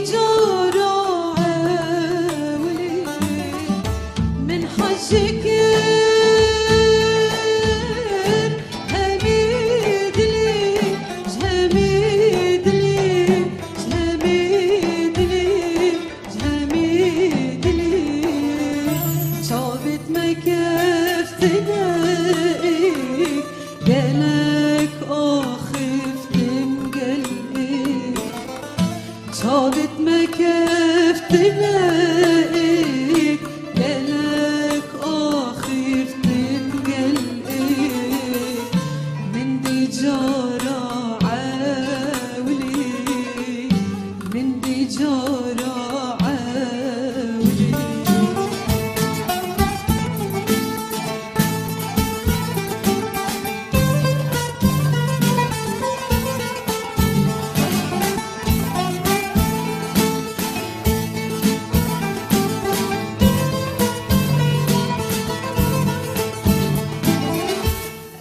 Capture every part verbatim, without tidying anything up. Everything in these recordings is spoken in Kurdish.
Cara ewilî min hej kir, hemî dilî, ji hemî dilî, ji hemî dilî, ji hemî dilî. Çavêt me keftine êk, gelek axiftim gelê. Çavêt me keftine êk, gelek axiftim gelê. Min dî cara ewilî, min dî cara ewilî.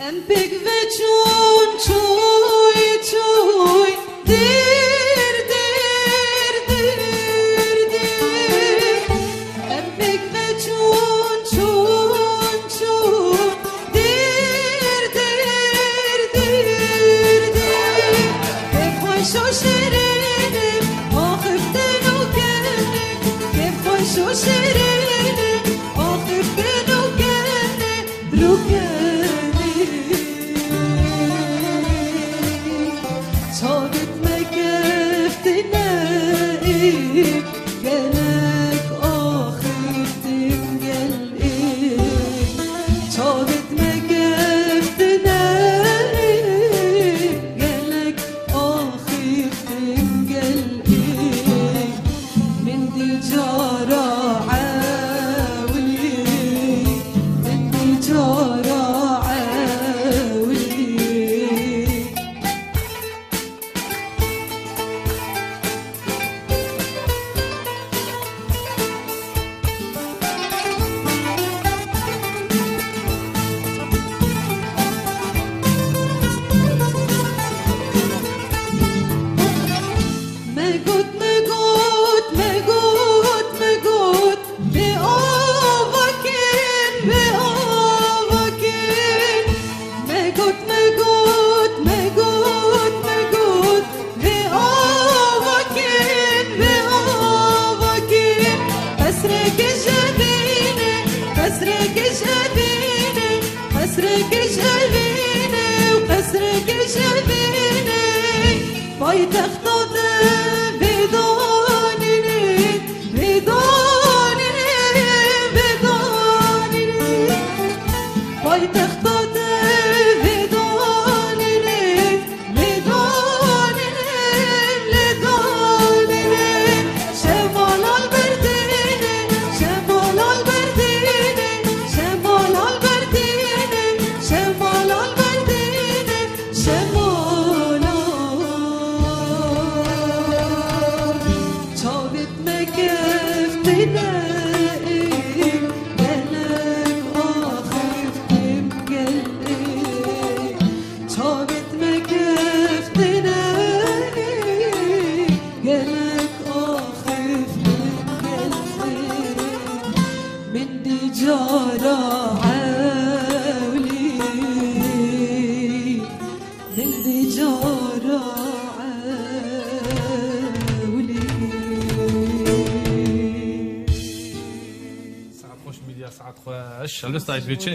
Em pêk veçûn çûy çûy, dîr, dîr, dîr, dîr. Em pêk veçûn çûn çûn, dîr, dîr, dîr, dîr. Kêf xweş û şirîn e, axiftin û gelê. Kêf xweş û şirîn e, axiftin û gelê. Rûkenî. Çavêt me keftine êk, gelek axiftim gelê. Çavêt me keftine êk, gelek axiftim gelê. Min dî cara ewilî, min dî cara ewilî. Me got, me got, me got, me got, bê ava kin, bê ava kin. Me got, me got, me got, me got, bê ava kin, bê ava kin. Qesreke ji evînê, qesreke ji evînê, qesreke ji evînê û qesreke ji evînê. Paytexta te vêdanînê, vêdanînê, vêdanînê. Paytexta te vêdanînê, vêdanînê, vêdanînê. Şema Lalberdînê, Şema Lalberdînê, Şema Lalberdînê, Şema Lalberdînê. Şemala, çavêt me keftine ê, gelek axiftim gelê. Çavêt me keftine ê, gelek axiftim gelê. Min dî cara ewilî. Min dî cara ewilî. Saet xweş Mîdya, saet xweş. Helbesta ez vê çi?